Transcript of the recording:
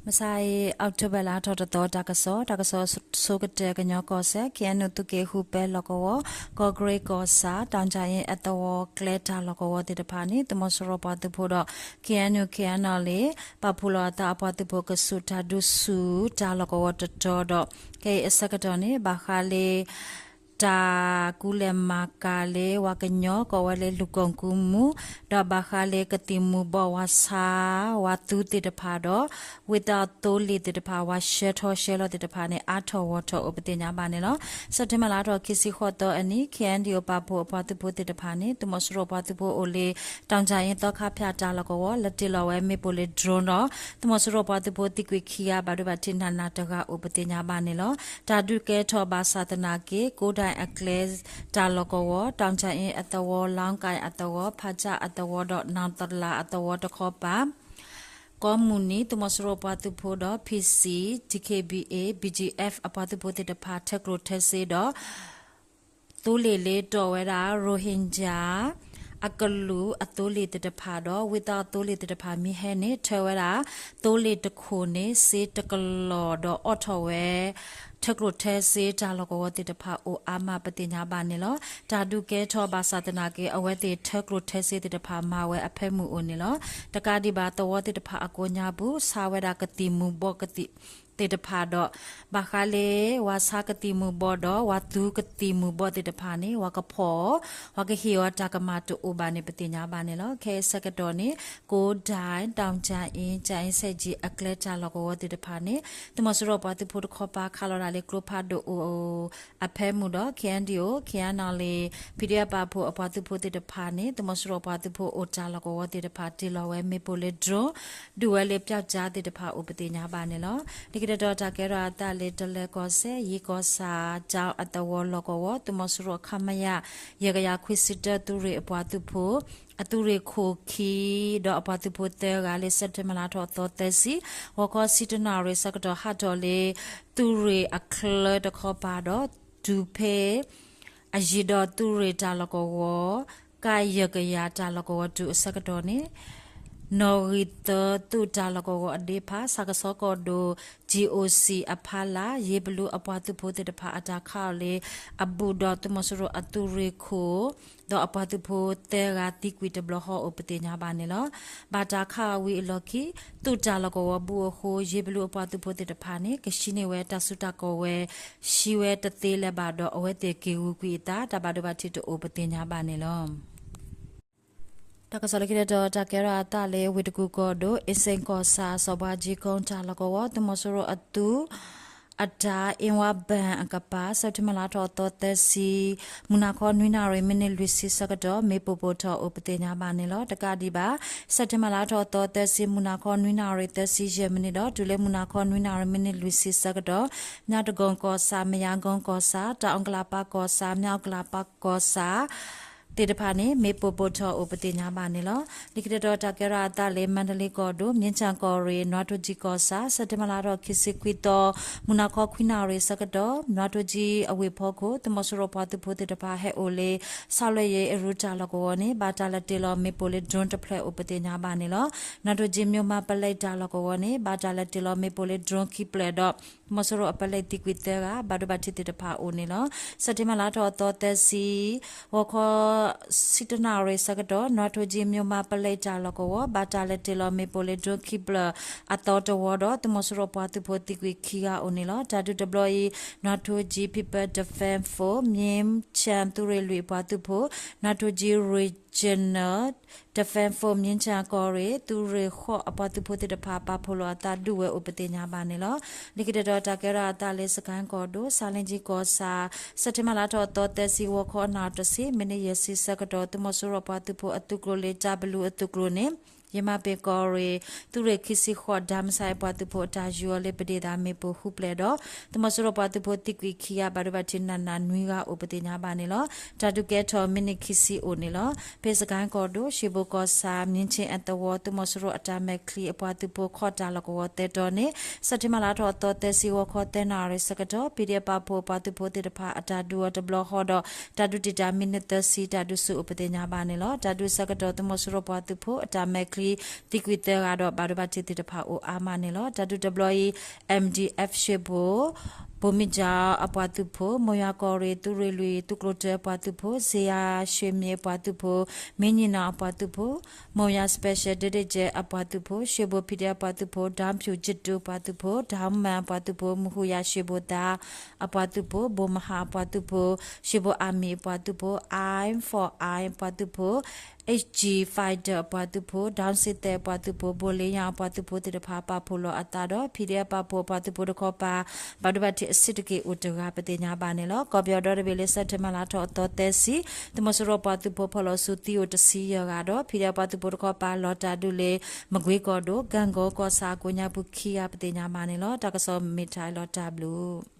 မုၢ်ဆါအံၤ October လါထီၣ်တသီ တၢ်ကစီၣ်, တၢ်ကစီၣ်ဆိကတၢၢ် ကညီကီၢ်စဲၣ် KNU သုးက့ဃုပဲလီၢ်ကဝီၤ, ကီၢ်ကရ့ၣ်ကီၢ်ဆၣ်, တၢ်ကၠၣ်အ့အသဝီ ကျဲတၢ်လီၢ်ကဝီၤသ့ၣ်တဖၣ်န့ၣ် သုးမီၤစိရိၤပှၤသုးဖိဒီး KNU KNLA ပာ်ဖှိၣ်လီၤအသးအပှၤသုးဖိကဆူးတၢ်ဒုးဆူၣ်တၢ်လီၢ်ကဝီၤတတီၤဒီး ခဲအံၤအဆၢကတီၢ်န့ၣ် ဘၣ်ဃးလၢ တၢ်ကူလဲၢ်မၤကၤလၢ ဝၤကညီ ကိးဝဲလၢလူၢ်ကိၢ်ကူမူ ဒီးဘၣ်ဃးလၢကသံၣ်မူၤဘှီး ဝၤဆါ ဝၤသူသ့ၣ်တဖၣ်ဒီး ဝ့ၢ်သးသိလ့ၣ်သ့ၣ်တဖၣ် ဝၤဆှၢထီၣ်ဆှၢလီၤသ့ၣ်တဖၣ်န့ၣ် အါထီၣ်ဂီၢ်ထီၣ်အိၣ်ပသ့ၣ်ညါဘၣ်န့ၣ်လီၤ. စဲးပထ့ဘၢၣ်လါထီၣ်ခံဆံဃိးသီအနံၤ KNDO ပာ်ဖှိၣ်အပှၤသုးဖိသ့ၣ်တဖၣ်န့ၣ် သုးမီၤစိရိၤပှၤသုးဖိအိၣ်လၢ တၢ်ကၠၣ်အ့သီခါဖၠၣ်တၢ်လီၢ်ကဝီၤ လဲၤတ့ၢ်လီၤဝဲမ့ၣ်ပိၢ်လၢ drone ဒီး သုးမီၤစိရိၤပှၤသုးဖိသံကွံာ်ခံဂၤ ဘၣ်ဒိဘၣ်ထံးနးနးတဂၤအိၣ်ပသ့ၣ်ညါဘၣ်န့ၣ်လီၤ. တၢ်ဒုးကဲထီၣ်ဘၣ်ဆၣ်သနာ်က့ ကိးဒၣ်အကျဲတၢ်လီၢ်ကဝီၤ တၢ်ကၠၣ်အ့အသဝီ လီကၣ်အသဝီ ဖးကၠၣ်အသဝီဒီး နီၢ်သလၣ်အသဝီတခီပၤ ကိးမုၢ်နံၤ သုးမီၤစိရိၤပှၤသုးဖိဒီး PC, DKBA, BGF အပှၤသုးဖိသ့ၣ်တဖၣ် ထၢကျိၣ်ထၢစ့ဒီး သိလ့ၣ်လၢတီၢ်ဝဲဒၣ် Rohingya အကလူးအသိလ့ၣ်သ့ၣ်တဖၣ်ဒီး ဝ့ၢ်သးသိလ့ၣ်သ့ၣ်တဖၣ်မ့ၢ်ဟဲန့ၣ် ထၢဝဲဒၣ် သိလ့ၣ်တခိၣ်န့ၣ် စ့တကလီၢ်ဒီးအိးထီၣ်ဝဲ ထၢကျိၣ်ထၢစ့တၢ်လီၢ်ကဝီၤသ့ၣ်တဖၣ်အိၣ်အါမးပသ့ၣ်ညါဘၣ်န့ၣ်လီၤ. တၢ်ဒုးကဲထီၣ်ဘၣ်ဆၣ်သနာ်က့ အဝဲသ့ၣ်ထၢကျိၣ်ထၢစ့သ့ၣ်တဖၣ်မၤဝဲအဖၢမုၢ်အိၣ်န့ၣ်လီၤ. တကးဒံးဘၣ်သဝီသ့ၣ်တဖၣ်အကိးညါပူၤ ဆါဝဲဒၣ်ကသံၣ်မူၤဘှီးကသံၣ် သ့ၣ်တဖၣ်ဒီး ဘၣ်ဃးလၢ ဝၤဆါကသံၣ်မူၤဘှီးဒီး ဝၤသူကသံၣ်မူၤဘှီးသ့ၣ်တဖၣ်န့ၣ် ဝၤကဖီၣ် ဝၤကဟ့ၣ်အီၤတၢ်ကမၣ်တအိၣ်ဘၣ်န့ၣ်ပသ့ၣ်ညါဘၣ်န့ၣ်လီၤ. ခဲအံၤဆၢကတီၢ်န့ၣ် ကိးဒၣ် တၢ်ကၠၣ်အ့ ကၠၣ်အ့ဆဲးကၠံ အကျဲတၢ်လီၢ်ကဝီၤသ့ၣ်တဖၣ်န့ၣ် သုးမီၤစိရိၤပှၤသုးဖိတခီပၤခးလီၤဒၣ်လၢကျိဖးဒိၣ်အိၣ် အဖၢမုၢ်ဒီး KNDO, KNLA, PDF ပာ်ဖှိၣ်အပှၤသုးဖိသ့ၣ်တဖၣ်န့ၣ် သုးမီၤစိရိၤပှၤသုးဖိအိၣ်တၢ်လီၢ်ကဝီၤသ့ၣ်တဖၣ် တ့ၢ်လီၤဝဲမ့ၣ်ပိၢ်လၢ drone ဒုးဝဲလၢပျောက်ကျားသ့ၣ်တဖၣ်အိၣ်ပသ့ၣ်ညါဘၣ်န့ၣ်လီၤ. လၢခံတတီၤတၢ်ကဲထီၣ်အသးလၢ တလၢၤကီၢ်စဲၣ် ယ့ၣ်ကီၢ်ဆၣ် ကၠီအသဝီလီၢ်ကဝီၤ သုးမီၤစိရိၤ ခမရ ယဲၢ်ကယၤခွံဆံတၢ သုးရ့ၣ်အပှၤသုးဖိ အသုးရ့ၣ်ခိၣ်ခံ ဒီးအပှၤသုးဖိသၢဂၤလၢ စဲးပထ့ဘၢၣ်လါထီၣ်အသီသၢဆံ ဂီၤခီဆံတၢနၣ်ရံၣ်ဆၢကတီၢ်ဟးထီၣ်လၢ သုးရ့ၣ်အချၢတခီပၤဒီး တုၤဖဲ အယံၤဒီးသုးရ့ၣ်တၢ်လီၢ်ကဝီၤ ကၣ်ယဲၢ်ကယၤတၢ်လီၢ်ကဝီၤတုၤအဆၢကတီၢ်န့ၣ် နီၣ်ဂံၢ်သၢသုးတၢ်လီၢ်ကဝီၤအဒ့ဖး ဆၣ်ကဆီကီၢ်ဒိၣ် GOC အဖီလာ် ယ့ၣ်ဘလူအပှၤသုးဖိသ့ၣ်တဖၣ်အတၢ်ခးအီၤလၢ အဘူးဒီးသုးမီၤစိရိၤအသုးရ့ၣ်ခိၣ် ဒီးအပှၤသုးဖိသၢဂၤသံကွံာ်တဘျီဃီအိၣ်ပသ့ၣ်ညါဘၣ်န့ၣ်လီၤ. ဘၣ်တၢ်ခးအီၤဝံၤအလီၢ်ခံ သုးတၢ်လီၢ်ကဝီၤဘူးအဃိ ယ့ၣ်ဘလူအပှၤသုးဖိသ့ၣ်တဖၣ်န့ၣ် ကဆှံန့ၢ်ဝဲတၢ်စုတၢ်ကဝဲၤ ဆှံဝဲတသ့လၢၤဘၣ်ဒီး အဝဲသ့ၣ်က့ၤဂုာ်ကွံာ်အသး တၢ်ဘၣ်ဒိဘၣ်ထံးတအိၣ်ပသ့ၣ်ညါဘၣ်န့ၣ်လီၤ. တၢ်ကစီၣ်လၢခံတတီၤ တၢ်ကဲထီၣ်အသးလၢ ဝ့ၢ်တကူၣ်ကီၢ်ဒိၣ် အ့စ့ၣ်ကီၢ်ဆၣ် စီၤဘှါကၠံကိတၢ်လီၢ်ကဝီၤ သုးမီၤစိရိၤအသုး အတၢ် အ့ဝါဘၢၣ်အကပၤ စဲးပထ့ဘၢၣ်လါထီၣ်အသီသၢဆံ မုၢ်နၤခီနွံနၣ်ရံၣ် မံးနံးလွံၢ်ဆံဆၢကတီၢ် မ့ၣ်ပိၢ်ပိၢ်ထီၣ်အိၣ်ပသ့ၣ်ညါဘၣ်န့ၣ်လီၤ. တကးဒံးဘၣ် စဲးပထ့ဘၢၣ်လါထီၣ်အသီသၢဆံ မုၢ်နၤခီနွံနၣ်ရံၣ် သၢဆံယဲၢ်မံးနံးဒီး တုၤလၢမုၢ်နၤခီနွံနၣ်ရံၣ် မံးနံးလွံၢ်ဆံဆၢကတီၢ် မၠၣ်တကိၣ်ကီၢ်ဆၣ် မယါကိၣ်ကီၢ်ဆၣ် တၢ်အီၣ်ကလးပၢ်ကီၢ်ဆၣ် မၠၣ်အီၣ်ကလးပၢ်ကီၢ်ဆၣ် သ့ၣ်တဖၣ်န့ၣ် မ့ၣ်ပိၢ်ပိၢ်ထီၣ်အိၣ်ပသ့ၣ်ညါဘၣ်န့ၣ်လီၤ. လၢခံတတီၤ တၢ်ကဲထီၣ်အသးလၢ မါဒလ့ကီၢ်ဒိၣ် မၠ့ၣ်ကၠၣ်ကီၢ်ရ့ၣ် နွါထိကၠံကီၢ်ဆၣ် စဲးပထ့ဘၢၣ်လါထီၣ်ခံဆံခွံသီ မုၢ်နၤခီခွံနၣ်ရံၣ်ဆၢကတီၢ် နွါထိကၠံအဝ့ၢ်ဖီခိၣ် သုးမီၤစိရိၤပှၤသုးဖိသ့ၣ်တဖၣ်ဟဲအိၣ်လၢ ဆီလီၤယ့ၣ်အရူတၢ်လီၢ်ကဝီၤန့ၣ် ဘၣ်တၢ်လဲၤတ့ၢ်လီၤမ့ၣ်ပိၢ်လၢ drone တဖျၢၣ်အိၣ်ပသ့ၣ်ညါဘၣ်န့ၣ်လီၤ. နွါထိကၠံ မၠိၣ်မၤပလဲတၢ်လီၢ်ကဝီၤန့ၣ် ဘၣ်တၢ်လဲၤတ့ၢ်လီၤမ့ၣ်ပိၢ်လၢ drone ခံဖျၢၣ်ဒီး သုးမီၤစိရိၤအပလဲသံကွံာ်သၢဂၤ ဘၣ်ဒိဘၣ်ထံးသ့ၣ်တဖၣ်အိၣ်န့ၣ်လီၤ. စဲးပထ့ဘၢၣ်လါထီၣ်အသီသၢဆံ ဂီၤခီ ဆံတၢနၣ်ရံၣ်ဆၢကတီၢ် နွါထိကၠံ မၠိၣ်မၤပလဲတၢ်လီၢ်ကဝီၤ ဘၣ်တၢ်လဲၤတ့ၢ်လီၤမ့ၣ်ပိၢ်လၢ drone ခံဖျၢၣ်အသီတဝီဒီး သုးမီၤစိရိၤပှၤသုးဖိသံကွံာ်ခံဂၤအိၣ်န့ၣ်လီၤ. တၢ်ဒုးတဘျီအံၤ နွါထိကၠံ People Defense Force မၠ့ၣ်ကၠၣ်သုးရ့ၣ်လွံၢ်အပှၤသုးဖိ နွါထိကၠံ Regional Defense Force မၠ့ၣ်ကၠၣ်ကီၢ်ရ့ၣ် သုးရ့ၣ်ဃိးအပှၤသုးဖိသ့ၣ်တဖၣ် ပာ်ဖှိၣ်လိာ်အသးဒုးဝဲအိၣ်ပသ့ၣ်ညါဘၣ်န့ၣ်လီၤ. လၢခံတတီၤ တၢ်ကဲထီၣ်အသးလၢ စကဲၣ်ကီၢ်ဒိၣ် ဆါလ့ကၠံကီၢ်ဆၣ် စဲးပထ့ဘၢၣ်လါထီၣ်အသီသၢဆံ ဂီၤခီအနၣ်တဆံ မံးနံးယဲၢ်ဆံဆၢကတီၢ် သုးမီၤစိရိၤပှၤသုးဖိအသုးကျိၤလၢ တၢ်ဘလူးအသုးကျိၤန့ၣ် ယမၤပ့ၤကီၢ်ရ့ၣ် သုးရ့ၣ်ခံဆံဃိး ဒၣ်မဆါအပှၤသုးဖိအတၢ်ယူၤအီၤလၢပဒ့ၣ်သးမ့ၣ်ပိၢ်ဃုဖျၢၣ်ဒီး သုးမီၤစိရိၤပှၤသုးဖိသံကွံာ်ခံဂၤ ဘၣ်ဒိဘၣ်ထံးနးနးနွံဂၤအိၣ်ပသ့ၣ်ညါဘၣ်န့ၣ်လီၤ. တၢ်ဒုးကဲထီၣ်မံးနံးခံဆံအိၣ်န့ၣ်လီၤ. ဖဲစကဲၣ်ကီၢ်ဒိၣ် ရှ့ဘိၣ်ကီၢ်ဆၣ် မၠ့ၣ်ကၠၣ်အသဝီ သုးမီၤစိရိၤအတၢ်မဲာ်ချံအပှၤသုးဖိခီၣ်တၢ်လီၢ်ကဝီၤသၢတီၤန့ၣ် စဲးပထ့ဘၢၣ်လါထီၣ်အသီသၢဆံ ဂီၤခီသၢနၣ်ရံၣ်ဆၢကတီၢ် ပံၤဒံအပာ်ဖှိၣ်အပှၤသုးဖိသ့ၣ်တဖၣ် အတၢ်ဒုးအီၤတဘျီဃီဒီး တၢ်ဒုးတံာ်တာ်မံးနံးသၢဆံ တၢ်ဒုးဆူၣ်အိၣ်ပသ့ၣ်ညါဘၣ်န့ၣ်လီၤ. တၢ်ဒုးဆၢကတီၢ် သုးမီၤစိရိၤပှၤသုးဖိအတၢ်မဲာ်ချံ တၢ်ဒုးတဘျီအံၤ သံကွံာ်သၢဂၤဒီး ဘၣ်ဒိဘၣ်ထံးသ့ၣ်တဖၣ်အိၣ်အါမးန့ၣ်လီၤ. တၢ်ဒုးတဘျီအံၤ M D F ရှ့ဘိၣ် ဘိမ့ၢ်ကၠီအပှၤသုးဖိ, မိၢ်ယွၤကီၢ်ရ့ၣ် သုးရ့ၣ်လွံၢ် သုးကျိၤတၢအပှၤသုးဖိ, စ့ယၤရှ့မ့ၢ်အပှၤသုးဖိ, မ့ၢ်ညီၣ်နီၣ်အပှၤသုးဖိ, မိၢ်ယွၤ special ဒ့ဒ့ၣ်ကဲအပှၤသုးဖိ, ရှ့ဘိၣ် ဖံးဒဲးအပှၤသုးဖိ, ဒီဖၠူၣ်ကၠံတူးအပှၤသုးဖိ, ဒီမၢၣ်အပှၤသုးဖိ, မဟူယၤရှ့ဘိၣ်သးအပှၤသုးဖိ, ဘိၣ်မဟါအပှၤသုးဖိ, ရှ့ဘိၣ်အမံၤအပှၤသုးဖိ, I for I အပှၤသုးဖိ, H G Fighter အပှၤသုးဖိ, ဒီစ့သဲးအပှၤသုးဖိ, ဘိၣ်လ့ယါအပှၤသုးဖိသ့ၣ်တဖၣ် ပာ်ဖှိၣ်လီၤအသးဒီး ဖံးဒဲးအပာ်ဖှိၣ်အပှၤသုးဖိတခီပၤ ဘၣ်ဒိဘၣ်ထံးအဆံးတက့ၢ်အိၣ်တဂၤ ပသ့ၣ်ညါဘၣ်န့ၣ်လီၤ. ကီၢ်ပယီၤဒီတဘ့ၣ်လၢ စဲးပထ့ဘၢၣ်လါထီၣ်အသီသၢဆံ သုးမီၤစိရိၤပှၤသုးဖိဖီၣ်လီၤဆူသံအိၣ်တဆံယဲၢ်ဂၤဒီး ဖံးဒဲးအပှၤသုးဖိတခီပၤ လီၤတၢ်ဒုးလၢ မကွ့ကီၢ်ဒိၣ် ကၣ်ကိကီၢ်ဆၣ်အကိးညါပူၤခံဂၤ ပသ့ၣ်ညါဘၣ်န့ၣ်လီၤ. တၢ်ကစီၣ်မ့ၢ်တၢ်လီၤတၢ်ဘျုး